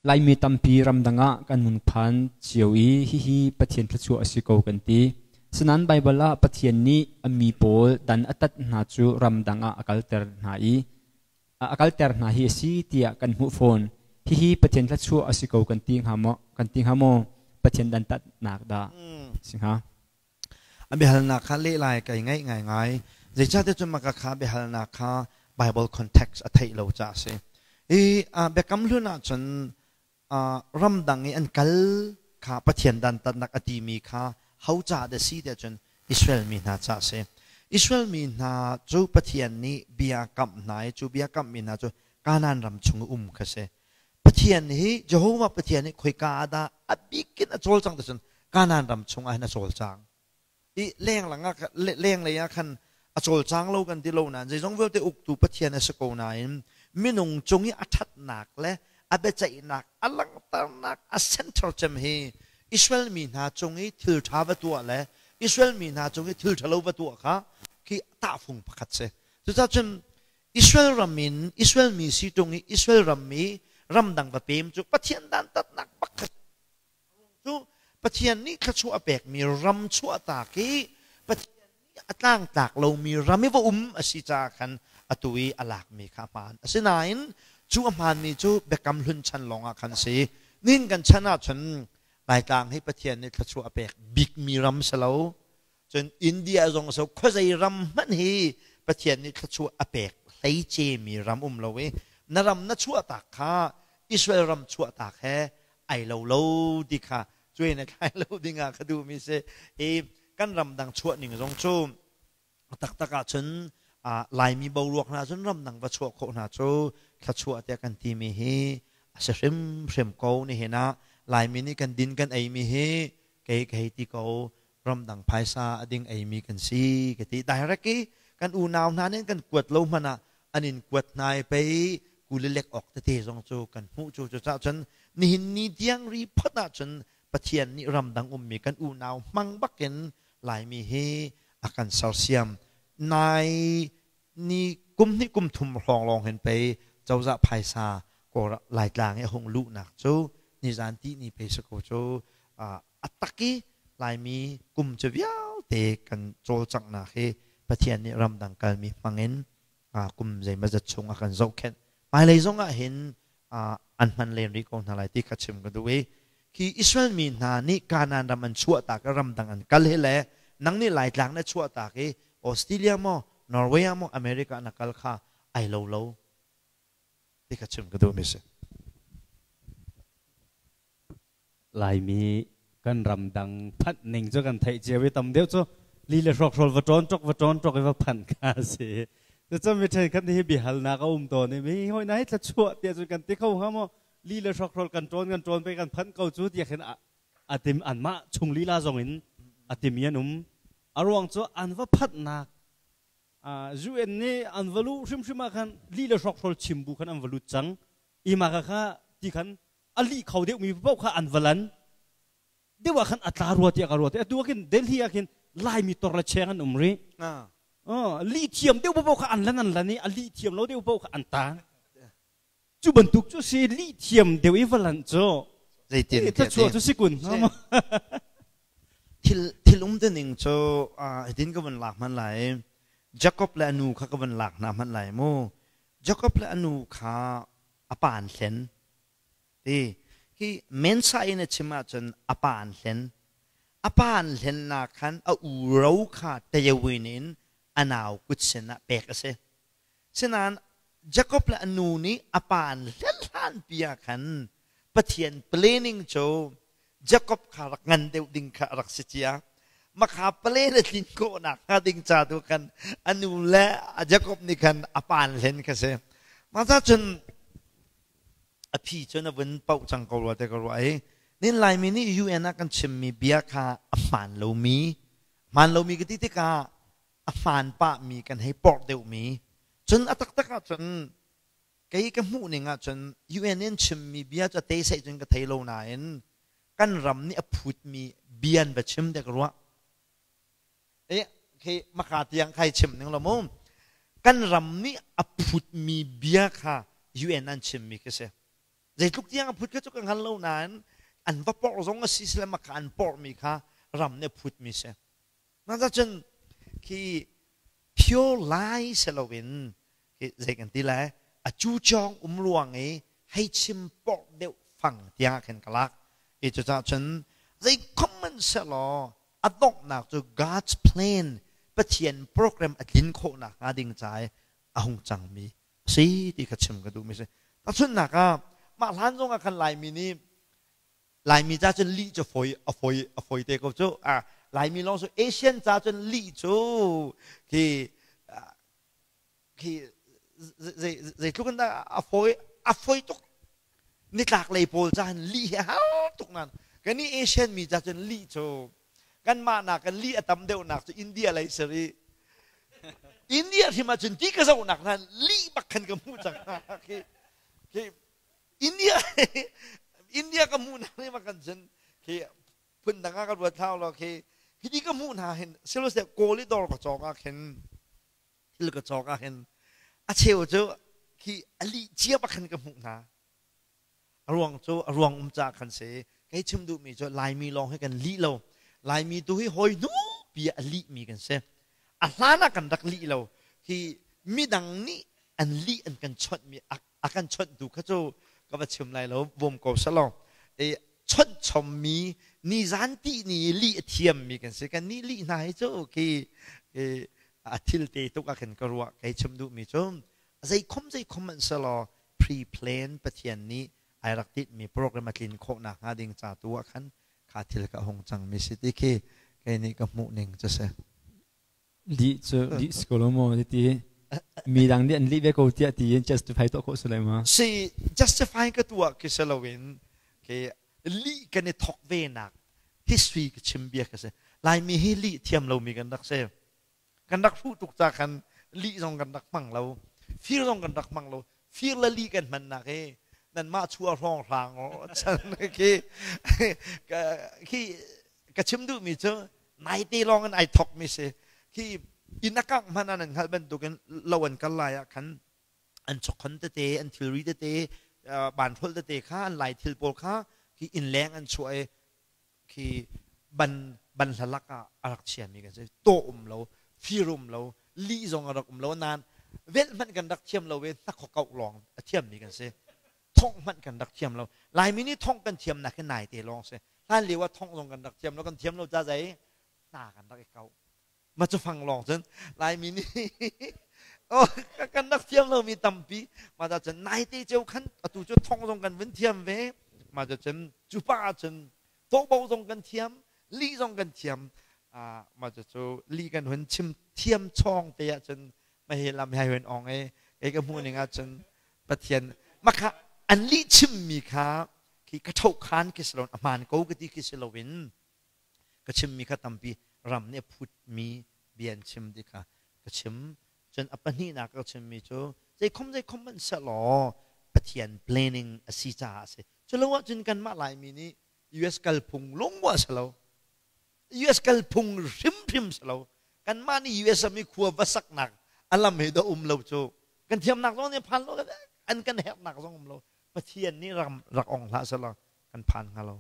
Laimi tampi ramdang ah kan hung phan cio i hihi Pathian thluachuah a si ko kan ti. Sinain Baibal ah Pathian nih a mi pawl dan a tat hna cu ramdang ah a kalter hna i a kalter hna hi a si tiah kan hmuh fawn. Hihi Pathian thluachuah a si ko kan ti hnga maw? Kan ti hnga maw? Pathian dantatnak dah si hnga? A biahalnak kha leh lai kai ngaih ngaingai. Zeicahtiah cun maka kha biahalnak kha Bible context a theih lo caah a si. I biakam hlun ahcun ramdang i an kal kha Pathian dantatnak a timi kha ho ca dah si tiah cun Israel mi hna ca a si. Israel mi hna cu Pathian nih bia kamh hna i cu bia kamhmi hna cu Kanaan ram chung i um kha si. Pathian hi Jehovah Pathian hi khoika ah dah a bik in a cawlcang ti cun Kanaan ram chung ah hin a cawlcang. I lenglang ah lenglei ah khan a cawlcang lo kan ti lo nain zeizong vialte uktu Pathian a si ko nain minung cung i a ṭhatnak le a biaceihnak a langhternak a center cem hi Israel mi hna cung i thil ṭha va tuah le Israel mi hna cung i thil ṭhalo va tuah kha khi tahfung pakhat si. Cucaah cun Israel ram in Israel mi si ṭung i Israel ram mi ramdang va pem cu Pathian dantatnak pakhat cu Pathian nih thluachuah a pekmi ram chuahtak i Pathian nih a tlangtlak lomi ram i va um a si caah khan atu i a lakmi kha a hmaan. Asinain cu a hmaanmi cu Biakam Hlun chan lawngah khan a si. Nihin kan chan ahcun Laitlang hi Pathian nih thluachuah a pek bikmi ram si lo. Cun India zong so khuazei ram hmanh hi Pathian nih thluachuah a pek hleice mi ram um lo i na ram na chuahtak kha Israel ram chuahtak he ai lo lo ti kha cuai na thlai lo ding ah ka duhmi si i kan ram dang chuah ning zong cu taktak ahcun Laimi boruak hna cun ramdang va chuah khawh hna cu thluachuah tiah kan timi hi a si hrimhrim ko. Nihin ah Laimi nih kan din kan eimi hi kei ka hei ti ko, ramdang phaisa a ding eimi kan si ka ti. Direct i kan unau hna nih kan kuat lo hmanh ah an in kuat hna i pei kulilek awk tete zong cu kan hmuh cu. Cucaah cun nihin ni tiang ri phot ahcun Pathian nih ramdang ummi kan unau hmang bakin Laimi hi a kan sersiam. Nai ni kum hnih kum thum hrawng lawng hin pei cozah phaisa Kawl Laitlang i a hung luhnak cu nizan ti ni pei si ko cu. A tak i Laimi kum cu vialte kan cawlcanghnak hi Pathian nih ramdang kalmi hmangin kum zeimawzat chung a kan zohkhenh. Hmailei zong ah hin an hman len rih ko hna lai ti kha chim ka duh i khi Israel mi hna nih Kanaan ram an chuahtak i ramdang an kal hi le nang nih Laitlang na chuahtak i Australia maw, Norway ah maw, America na kal kha ai lo lo ti kha chim ka duhmi si. Laimi kan ramdang phanh ning cu kan theih cio i tam deuh cu li le hrawkhrol va ṭawn ṭok va ṭawn ṭok i va phanh kha a si. Cucun mi ṭhenkhat nih hi biahalnak a um tawn i mi hoi na hi thluachuah tiah cun kan ti kho hnga maw? Li le hrawkhrol kan ṭawn kan ṭawn pei kan phanh ko cu tiah khin a tim anmah chung lila zong in a timi an um. A ruang cu an va phanhnak UN nih an va luh hrimhrim ah khan li le hrawkhrol chim bu khan an va lut cang. Ima kha kha ti khan a lih kho deuhmi paoh kha an va lan deuh ah khan a tla rua tiah ka ruat. Atu ah khin Delhi ah khin Laimi tor le cheng an um rih. Lih thiam deuh paoh kha an lan an lan i a lih thiam lo deuh paoh kha an tang. Cu bantuk cu si lih thiam deuh i va lan cu zeitin thluachuah cu si kun hnga maw? Thil thil um ning cu hitin ka vun lak hman lai. Jacob le a nu kha ka vun lak hna hman lai mu. Jacob le a nu kha a pa an hlen ti hi mensa in a chim ahcun a pa an hlen. A pa an hlennak khan a u ro kha tayawin in a nau kut sin ah pek a si. Sinain Jacob le a nu nih a pa an hlen hlan pi ah khan Pathian planning cu Jacob kha rak ngan deuh ding kha a rak si cia. Makha plan a tlin khawhnak hnga ding ca tu khan a nu le Jacob nih khan a pa an hlen kha si. Mah cun a phi cun a vun pauh cang ko rua te ka ruah i nin Laimi nih UN ah kan chimmi bia kha a hmaan lomi, hmaan lomi ka ti tikah a hmaan pahmi kan hei porh deuhmi. Cun a taktak ahcun kei ka hmuh ning ahcun UN in chimmi bia cu a te seh cun ka thei lo nain kan ram nih a phutmi bia an va chim te ka ruah. Eh, khi maka tiang khai chim ning lo mu. Kan ram nih a phutmi bia kha UN an chimmi khi si. Zeitluk tiang a phut kha cu ka hngal lo nain an va porh zong a si sile maka an porhmi kha ram nih a phutmi si. Mah cun khi pure lai si loin khi zei kan ti lai a cu cawng um ruang i hei chim porh deuh fang tiang ah khin ka lak. I cucaah cun zei khom sehlaw a donghnak cu God's plan Pathian program a tlin khawhnak hnga ding ca i a hung cangmi a si ti kha chim ka duhmi si. Tahchunhnak ah mah hlan zong ah khan Laimi nih Laimi ca cun lih cu foi a foi a foi te ko cu. Ah Laimi lawng cu Asian ca cun lih cu khi khi zei zeitluk in dah a foi a foi tuk. Nitlak lei pawl ca hin lih hi a har tuk nan. Kan i Asian mi ca cun lih cu kanmah nak kan lih a tam deuhnak cu India lei sari. India hrim ah cun ti ka zohnak nan lih bak khan ka hmuh cang. Khi khi India India ka hmuh nak nih kan cun khi phundang ah ka ruat hau lo khi hi ka hmuh hna hin silose kawl i dawr ka cawk ah khin thil ka cawk ah hin a cheu cu khi a lih cia bak khan ka hmuh hna a ruang cu a ruang um ca khan si kei chim duhmi cu Laimi lawng hi kan lih lo Laimi tu hi hawi hnu pi a lih mi kan si a hlan ah kan rak lih lo hi midang nih an lih an kan chawnh mi a kan chawnhtu kha cu ka va chim lai lo bawm ko selaw e chawnh chommi nizan ti ni lih a thiammi kan si kan nih lih hna hi cu khi a thil te tuk ah khin ka ruah kei chim duhmi cu zei khom zei khom an selaw pre-plan Pathian nih ai rak tinhmi program a tlin khawh nak hnga ding ca tu ah khan kha thil ka hung cangmi si ti khi kei nih ka hmuh ning cu si. Lih cu lih si ko lo maw ti mi dang nih an lih ve ko tiah ti in justify tuah khawh si lai ma? Si justify ka tuah khi si loin khi lih kan i thok ve nak history ka chim bia ka si. Laimi hi lih thiam lomi kan rak si. Kan rak hruh tuk ca khan lih zong kan rak hmang lo. Fir zong kan rak hmang lo. Fir le lih kan hman nak hi nanmah chuah hrawng hrang chan khi khi ka chim duhmi cu naite lawng in ai thokmi si khi inn a kangh hmanh ah nan hngalh bantukin lo an kal lai ah khan an chokkhon tete an thilri tete banhrolh tete kha an lai thil pawl kha khi inn leng an chuah i khi ban ban hlalak ah a rak chiami kan si tawh um lo fir um lo lih zong a rak um lo nain velh hmanh kan rak thiam lo i hnakhaw kauh lawng a thiammi kan si thongh hmanh kan rak thiam lo Laimi nih thongh kan thiamnak hi naite lawng si hlan lio ah thongh zong kan rak thiam lo kan thiam lo ca zei hna kan rak i kau ma cu fang lawng cun Laimi nih oh kan rak thiam lomi tampi ma ta cun naite ceu khan atu cu thongh zong kan vun thiam ve ma cu cun cu pa cun tawhbo zong kan thiam li zong kan thiam ma cu cu li kan hun chim thiam chawng te ah cun ma he lam hai hun ong e kei ka hmuh ning ah cun Pathian makha an lih chimmi kha khi ka ṭhoh khan khi si loin a hmaan ko ka ti khi si loin ka chimmi kha tampi ram nih a phutmi bia an chim ti kha ka chim. Cun a pahnihnak ka chimmi cu zeikhom zeikhom hmanh sehlaw Pathian planning a si caah a si. Culo ahcun kanmah Laimi nih US kalphung lungmuah si lo. US kalphung hrimhrim si lo. Kanmah nih US ram i khua va saknak a lam hi dah um lo cu. Kan thiamnak zong nih phan lo, an kan herhnak zong um lo. Pathian nih ram rak ong hlah selaw kan phan hnga lo.